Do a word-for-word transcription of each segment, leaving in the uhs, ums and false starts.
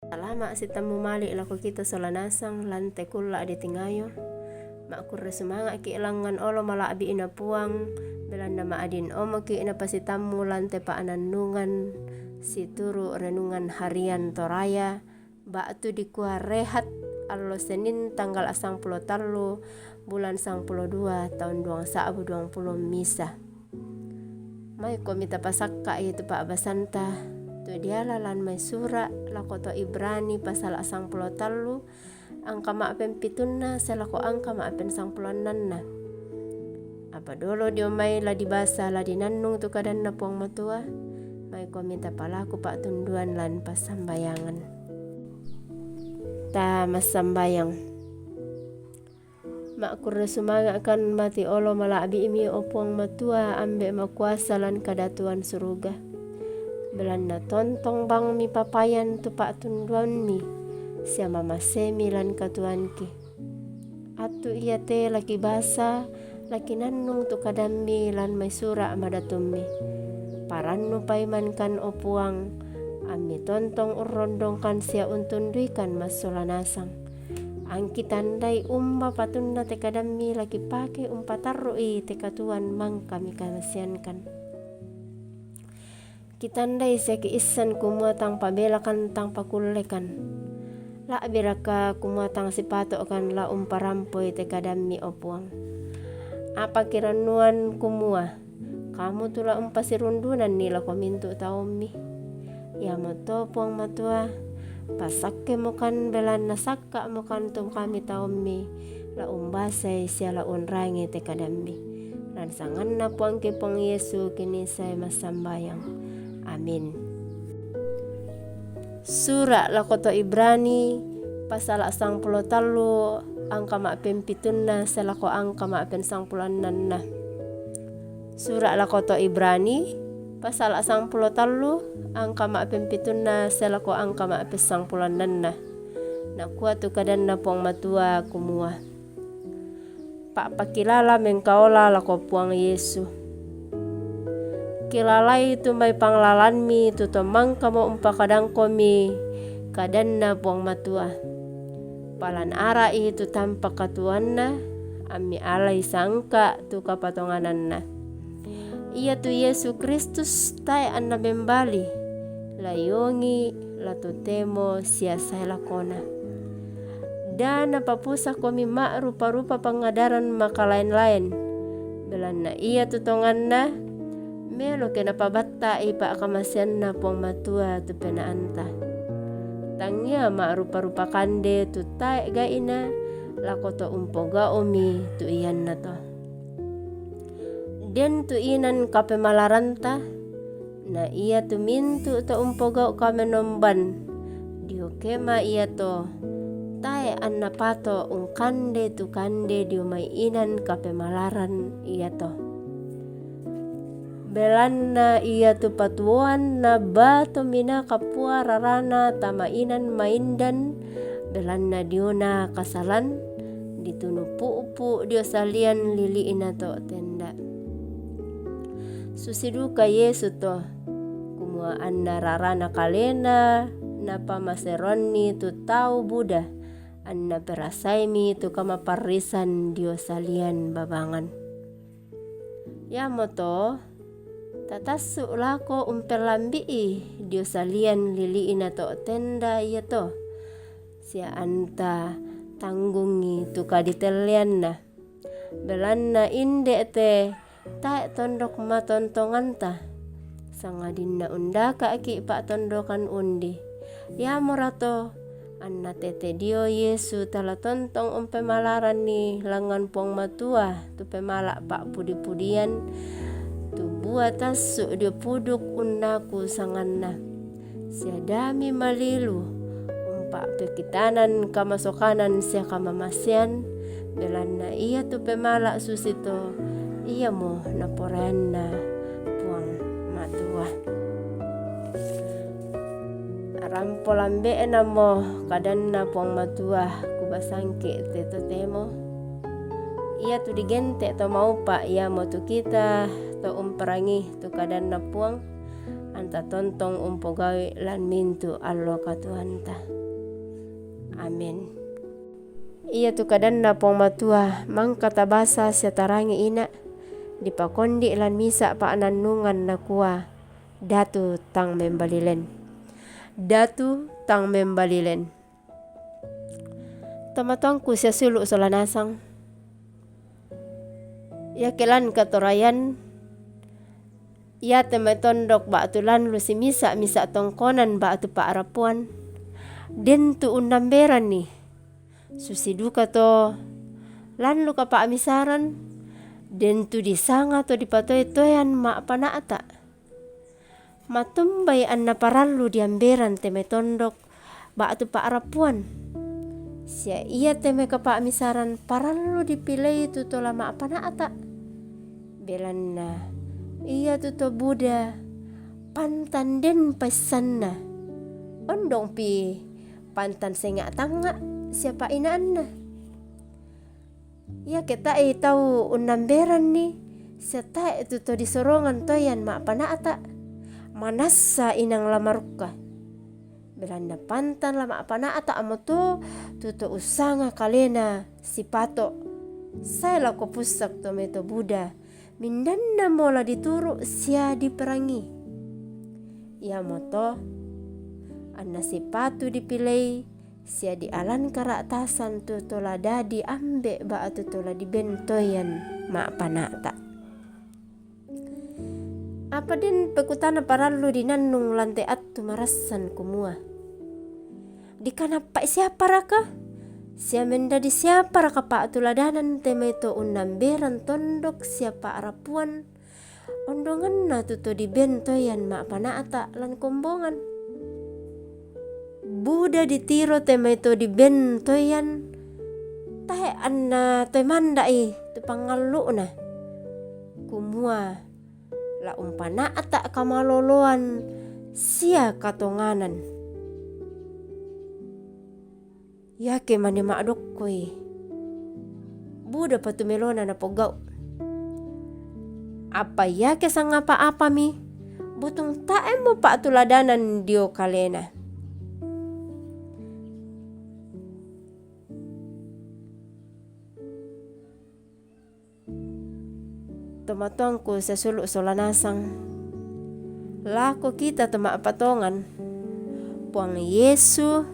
Salama' sitammu mali' lako kita sola nasang lan te kulla' ditingayo. Ma'kurre sumanga'ki' langngan olo mala'bi'na Puang, belanna ma'adin omoki' napasitammu lan te pa'nannungan situru' renungan harian Toraya, ba'tu dikua rehat, allo Senin tanggala' sangpulo tallu, bulan sangpulo dua, taun duang sa'bu duang pulo misa. Maikomi tapasakka'i tu pa'basanta, tu diala lan mai sura' lako to Ibrani pasala' sangpulo tallu, angka ma'pempitunna sae lako angka ma'pensangpulo annanna. Apa dolo dio mai la dibasa la dinannung tu kadanNa Puang Matua, maikomi tapalaku pa'tunduan lan passambayangan. Ta massambayang. Ma'kurre sumanga'kan mati olo mala'bi'mi, o Puang Matua, Ambe' makuasa lan kadatuan suruga. Belanna tontong bang mipapayan tu pa'tunduammi, sia mamasemi lan katuoanki. Attu iate lakibasa, lakinannung tu kadammi lan mai sura' madatummi. Parannu paimankan, o Puang, ammi tontong urrondongkan sia untunduikan massola nasang. Angki tandai umba patunna te kadammi lakipake umpatarru'i te katuoan mangka mikamaseankan. Kitandai sia kiissan kumua tang pabelakan tang pakullekan. La'biraka kumua tang sipato'kan la umparampoi te kadammi, o Puang? Apa kirannuan kumua, Kamu tu la umpasirundunanni lako mintu' taummi. Iamoto, Puang Matua, pasakkemokan belanna sakka'mokan tu kami taummi, la umbasai sia la unrangi te kadammi. Lan sanganNa Puangki Puang Yesu kinisai massambayang. Amin. Sura' lako to Ibrani, pasala' sangpulo tallu, angka ma'pempitunna sae lako angka ma'pensangpulo annanna. Sura' lako to Ibrani, pasala' sangpulo tallu, angka ma'pempitunna sae lako angka ma'pensangpulo annanna. Nakua tu kadanNa Puang Matua kumua, Pa'pakilala mengkaola lako Puang Yesu. Kilalai tu mai panglalanmi tu to mangkamo umpakadangkomi kadanNa Puang Matua. Palan ara'i tu tampak katuoanna, ammi alai sangka' tu kapatongananna. Iatu Yesu Kristus tae' anna membali, la iongi, la totemo sia sae lakona. Da napapusakomi ma'rupa-rupa pangadaran makalaen-laen, belanna iatu tonganna, meloke napabatta'i pa'kamaseanNa Puang Matua tu penaanta. Tangia ma'rupa-rupa kande tu tae' gai'na lako to umpogau'mi tu iannato. Den tu inan kapemalaranta, na iatu mintu' to umpogau' kamenomban dio kema iato, tae' anna pato' ungkande tu kande dio mai inan kapemalaran iato. Belanna iatu patuoan na ba tominaa kapua rarana tama inan maindan, belanna diona kasalan, ditunu pu'pu' dio salian lili'na to tenda. Susi duka Yesu to, kumua anna rarana kalena napamaseroanni tu tau buda, anna perasaimi tu kamaparrisan dio salian babangan. Iamoto tatassu' lako umpellambi'i dio salian lili'na to tenda iato, sia anta tanggungi tu kaditelleanna. Belanna inde' te tae' tondok matontonganta, sangadinna undaka'ki' pa'tondokan undi. Iamorato anna tete dio Yesu tala tontong umpemalaranni langngan Puang Matua tu pemala' pa'pudi-pudian, tu bua tassu' dio puduk unnaku sanganna. Sia dami malilu umpa'pekitanan kamasokanan sia kamamasean, belanna iatu pemala' susito, iamo naporeanna Puang Matua. Rampo lambe'namo kadanna Puang Matua kubasangki' te totemo. Iatu digente' to maupa' iamotu kita to umperangi tu kadanna Puang, Anta tontong umpogau'i lan mintu' allo katuoanta. Amin. Iatu kadanNa Puang Matua, mangka tabasa sia tarangi ina', dipakondi' lan misa' pa'nannungan nakua, Datu tang membalilen. Datu tang membalilen. Tomatuangku sia sulu' sola nasang. Iake lan katorayan, iate mai tondok ba'tu lanlu simisa'-misa' tongkonan ba'tu pa'rapuan, den tu unnamberanni. Susi duka to lanlu kapa'misaran, den tu disanga to dipatoe-toean ma'pana'ta'. Matumbai anna parallu diamberan te mai tondok ba'tu pa'rapuan. Sia iate mai kapa'misaran parallu dipilei tu tola ma'pana'ta'. Belanna iatu to buda pantan den paissanna. Ondongpi pantan senga' tangnga' sia pa'inaanna. Iake tae' tau unnamberanni, sia tae' tu to disorongan toean ma'pana'ta', manassa inang la marukka. Belanna pantan la ma'pana'ta' mo to, tu to ussanga kalena sipato', sae lako pussak to mai to buda, mindannamo la dituru' sia diperangi. Iamoto, anna sipatu dipilei, sia dialan kara'tasan tu tola dadi ambe' ba'tu tola diben toean ma'pana'ta'. Apa den pekutana parallu dinannung lan te attu marassan kumua, dikanappa'i siaparaka? Sia mendadi siaparaka pa'tuladanan te mai to unnamberan tondok sia pa'rapuan, ondonganna tu to diben toean ma'pana'ta' lan kombongan? Buda ditiro te mai to diben toean, tae' anna toe manda'i tu pangallu'na, kumua la umpana'ta' kamaloloan sia katonganan. Iake mane ma'dokkoi, budapa tu melona napogau'. Apa iake sangapa-apami, butung tae'mo pa'tuladanan dio kalena. Tomatuangku sia sulu' sola nasang, lako kita to ma'patongan, Puang Yesu,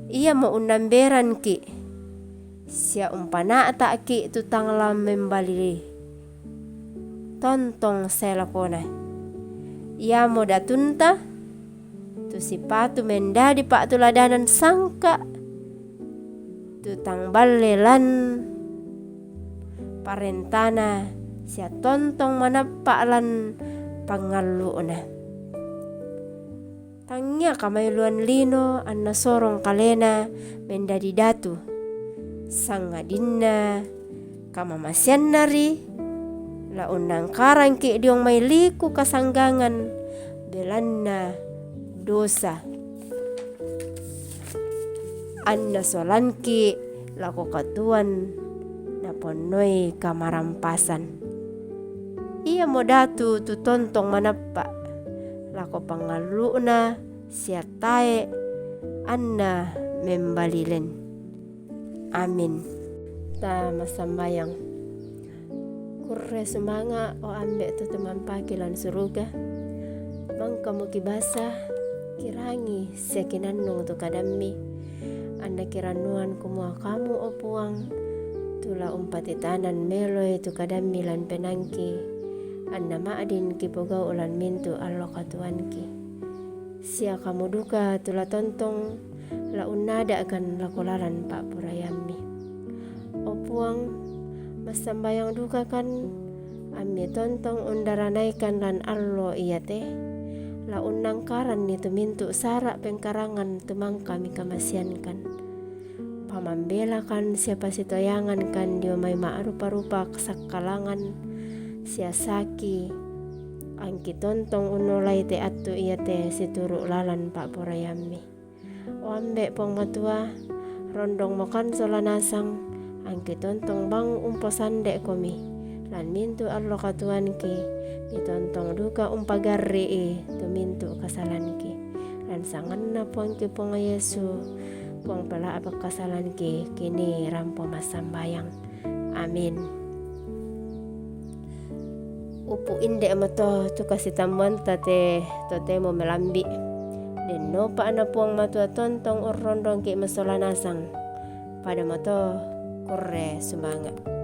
iamo unnamberanki', sia umpana'ta'ki' tu tang la membali tontong sae lakona. Iamo datunta, tu sipatu mendadi pa'tuladanan sangka', tu tang balle lan parentana sia tontong manappa' lan pangallu'na. Tangiaka mailuan lino anna sorong kalena mendadi datu, sangadinna kamamaseanna ri la unnangkarangki' diong mai liku kasanggangan belanna dosa, anna solanki' lako katuoan naponnoi kamarampasan. Iamo datu tu tontong manappa' lako pangallu'na sia tae' anna membalilen. Amin. Ta massambayang. Kurre sumanga', o Ambe' tu tumampaki lan suruga, mangkamo kibasa, kirangi sia kinannung tu kadammi, anna kirannuan kumua Kamu, o Puang, tu la umpatitanan meloi tu kadammi lan penaangki, anna ma'din kipogau' lan mintu' allo katuoanki. Sia Kamu duka tu la tontong la unnada'kan lako lalan pa'poraiammi. O Puang, massambayang dukakan, ammi tontong undaranaikan lan allo iate, la unnangkaranni tu mintu' sara' pengkarangan tu mangka mikamaseankan. Pamambelakan sia pasitoyangankan dio mai ma'rupa-rupa sakkalangan sia saki, angki tontong unnolai te attu iate situru' lalan pa'poraiammi. O Ambe' Puang Matua, rondongmokan sola nasang, angki tontong bang umposande'komi, Lan mintu' allo katuoanki, mitontong duka umpagarri'i tu mintu' kasalanki. Lan sanganna Puangki Puang Yesu, Puang pela'bak kasalanki, kinii rampo massambayang. Amin. Upu' inde'mo to tu kasitammuanta te totemo melambi'. Dennopa na Puang Matua tontong urrondongki' masola nasang. Padamo to, kurre sumanga'.